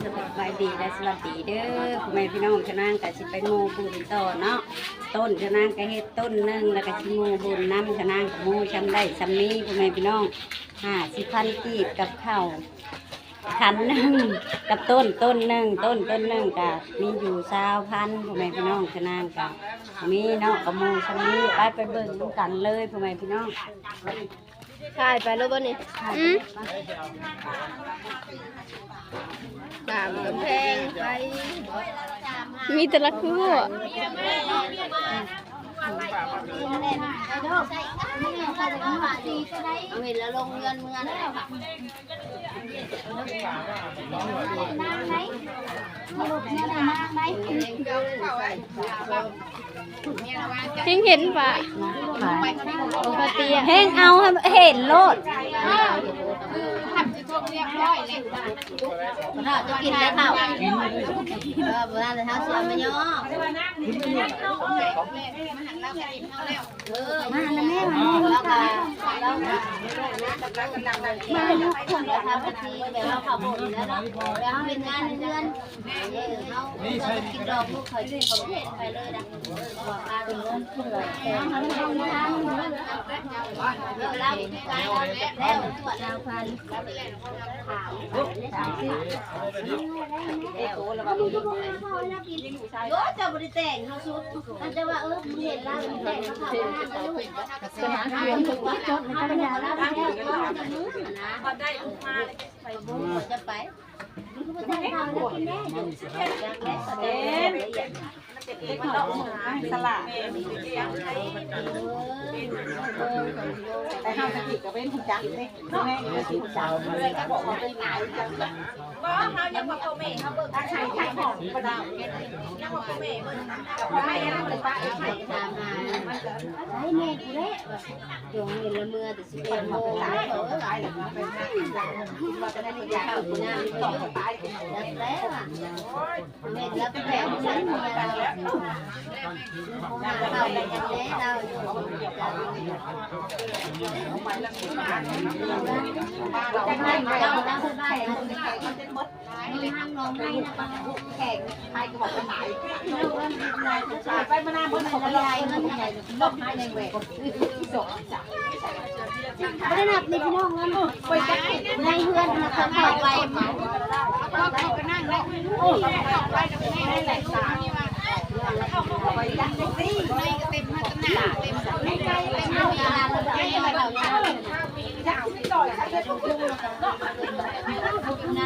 ສະບາຍດີ ແລະ ສະຫວັດດີເດີ ພໍ່ແມ່ພີ່ນ້ອງ. ຊະນາງກະຊິໄປໂມບຸນຕໍ່ເນາະ. ຕົ້ນຊະນາງກະເຮັດຕົ້ນໜຶ່ງ ແລ້ວກະຊິໂມບຸນນຳ. ຊະນາງກະໂມຊ່ຳໄດ້ຊ່ຳມີ ພໍ່ແມ່ພີ່ນ້ອງ. ຫ້າສິບພັນກີບກັບເຂົ້າຄັນໜຶ່ງ ກັບຕົ້ນຕົ້ນໜຶ່ງ. ຕົ້ນຕົ້ນໜຶ່ງກະມີຢູ່ຊາວພັນ ພໍ່ແມ່ພີ່ນ້ອງ. ຊະນາງກະມີເນາະ ກະໂມຊ່ຳມີ. ໄປ ໄປເບິ່ງນຳກັນເລີຍ ພໍ່ແມ່ພີ່ນ້ອງ. ຖ່າຍໄປແລ້ວບໍ່ນີ້? ອືມ ຕາມກຳແພງໄປ ມີແຕ່ລະຄູ່. ເຫັນແລ້ວລົງເຮືອນເມືອແລ້ວ. ເຮັງເຫັນປະ ເຮັງເອົາໃຫ້ເຫັນໂລດ. ກິນແລ້ວເຂົ້າ ເອີ ບໍ່ໄດ້ແລ້ວ ເຮົາຊິເອົາມາຍໍ້. ເອີ ມານຳແມ່ ມານຳແມ່ ລາວກະ ລາວກະ ມາເນາະ ແບບເຮົາເຂົ້າບຸນແລ້ວເນາະ ແບບເຮົາເຮັດງານໃນເຮືອນ. ໂອ້ ເຈົ້າບໍ່ໄດ້ແຕ່ງເຮົາສຸດ ເຈົ້າວ່າ ເອີ ເຫັນລາວແຕ່ງເຮົາເຂົ້າໄປຫາເຂົາ ເຮົາໄປຫາລາວແລ້ວ ເຂົາໄດ້ອອກມາແລ້ວ ຈະໄປ. ແຕ່ເຮົາຕະກີ້ກະເປັນຮູ້ຈັກເດ້ ແມ່ນຮູ້ຈັກ ເພິ່ນກະບອກວ່າເປັນຫຼາຍຈັງ. ບໍ່ ເຮົາຍັງວ່າພໍ່ແມ່ເຮົາເບິ່ງ ໃຊ້ໃຊ້ຂອງບໍ່ໄດ້ ຍັງວ່າພໍ່ແມ່ເບິ່ງ ພໍ່ແມ່ຍັງບໍ່ໄດ້ປະໃຫ້ ໃຊ້ແມ່ຜູ້ແລະ ຈົງເຫັນລະເມືອແຕ່ສິບແປດໂມງ ເອີ ແລ້ວ ບໍ່ໄດ້ນັບນີ້ພີ່ນ້ອງ ໃນເຮືອນນະ ເຂົາເຂົ້າໄປ ເຂົ້າໄປກໍນັ່ງໄດ້ ເຂົ້າໄປກໍໄດ້ ໃນກໍເຕັມ ໃນກໍເຕັມ ໃນກໍເຕັມ ໃນກໍເຕັມ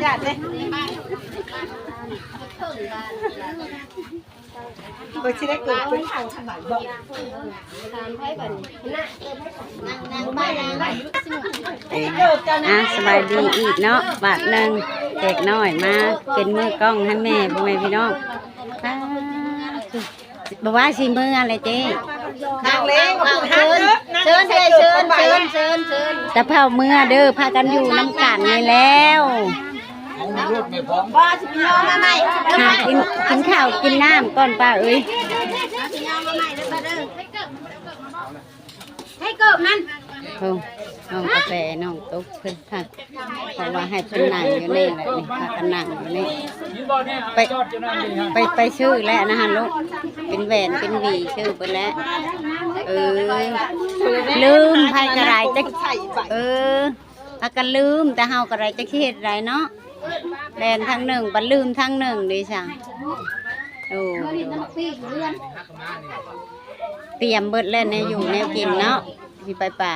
ຢ່າເດ້ ເພິ່ນຊິໄດ້ເກີດເປັນເຂົາທາງໃດບໍ່? ອ່າ ສະບາຍດີອີກເນາະ ບາດໜຶ່ງ ເດັກນ້ອຍມາເປັນມືກ້ອງໃຫ້ແມ່ ພໍ່ແມ່ພີ່ນ້ອງ. ອ່າ ບໍ່ວ່າຊິເມືອແຫຼະເຈ້ ເອົາ ເຊີນ ເຊີນ ເຊີນ ເຊີນ ເຊີນ ແຕ່ເຜົ່າເມືອເດີ ພາກັນຢູ່ນຳກັນນີ້ແລ້ວ. ບໍ່ ຊິໄປຍໍມາໃໝ່ ຫາກິນ ກິນເຂົ້າກິນນ້ຳກ່ອນປ້າເອີຍ. ໃຫ້ເກີບນັ້ນ ໂອ້ ນ້ອງກາແຟ ນ້ອງຕົກເພິ່ນ ເພາະວ່າໃຫ້ເພິ່ນນັ່ງຢູ່ນີ້ແຫຼະ ນີ້ ພາກັນນັ່ງຢູ່ນີ້ ໄປ ໄປ ໄປຊື້ແລ້ວນະຫັ້ນລູກ ເປັນແຫວນເປັນຫວີຊື້ເບິດແລ້ວ. ເອີ ລືມ ໃຜກໍໄດ້ຈັກ ເອີ ພາກັນລືມ ແຕ່ເຮົາກໍໄດ້ຈັກຊິເຮັດໃດເນາະ ແລ່ນທາງໜຶ່ງ ບັດລືມທາງໜຶ່ງເດຊະ. ໂອ້ ຕຽມເບິດແລ້ວແນວຢູ່ແນວກິນເນາະ ຊິໄປປ່າ.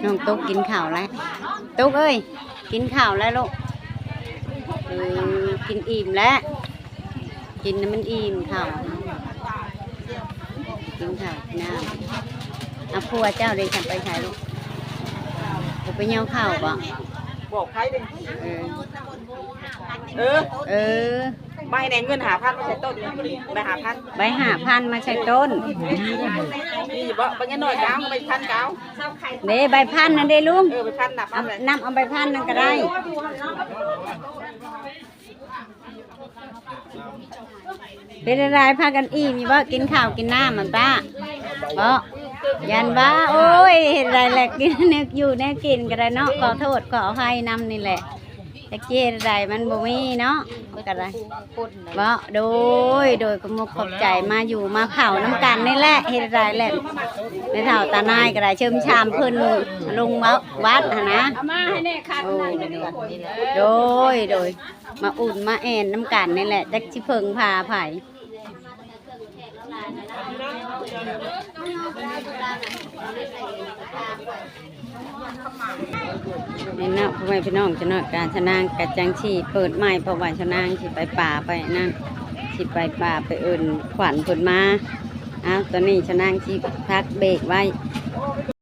ນ້ອງຕຸກກິນເຂົ້າແລ້ວ ຕຸກເອີຍ ກິນເຂົ້າແລ້ວລູກ. ເອີ ກິນອີ່ມແລ້ວ ກິນໃຫ້ມັນອີ່ມເຂົ້າ ກິນເຂົ້າກິນນ້ຳ. ອາ ຜົວເຈົ້າເດ ຈະໄປໃສລູກ? ຈະໄປຍໍເຂົ້າບໍ? ບອກໃຜເດ້? ເອີ ເອີ ເອີ. ມາໃຫ້ແດ່ ເງິນຫ້າພັນມາໃສ່ຕົ້ນ ໃບຫ້າພັນ ໃບຫ້າພັນມາໃສ່ຕົ້ນ. ມີຢູ່ບໍ່? ໃບເງິນໜ້ອຍກະເອົາ ໃບພັນກະເອົາ. ເດ້ ໃບພັນນັ້ນເດ້ລຸງ. ເອີ ໃບພັນນັບເອົາ ນັບເອົາໃບພັນນັ້ນກະໄດ້. ເອີ ເປັນຈັ່ງໃດ ພາກັນອີ່ມຢູ່ບໍ່? ກິນເຂົ້າກິນນ້ຳມັນປະເບາະ? ຢ້ານວ່າ ໂອ້ຍ ເຮັດໃດແຫຼະ ກິນແນວຢູ່ແນວກິນກໍໄດ້ເນາະ ຂໍໂທດຂໍອະໄພນຳນີ້ແຫຼະ ຈັກຊິເຮັດໃດ ມັນບໍ່ມີເນາະ ກໍໄດ້ ເບາະ ໂດຍ ໂດຍ ຂອບມຸກຂອບໃຈ ມາຢູ່ມາເຂົ້ານຳກັນນີ້ແຫຼະ ເຮັດໃດແຫຼະ ແມ່ເຖົ້າຕານາຍກໍໄດ້ ເຊີມຊາມເພິ່ນລົງມາວັດຫັ້ນນະ ເອົາມາໃຫ້ແດ່ຄັນ ໂອ້ ໂດຍ ໂດຍ ມາອຸ່ນມາແອ່ນນຳກັນນີ້ແຫຼະ ຈັກຊິເພິ່ງພາໃຜ. ນີ້ເນາະ ພໍ່ແມ່ພີ່ນ້ອງ ຈັກໜ້ອຍກະຊະນາງກະຈັ່ງຊິເປີດໃໝ່ ເພາະວ່າຊະນາງຊິໄປປ່າໄປນັ້ນ ຊິໄປປ່າໄປເອີ້ນຂວັນເພິ່ນມາ. ອ້າວ ຕອນນີ້ຊະນາງຊິພັກເບຣກໄວ້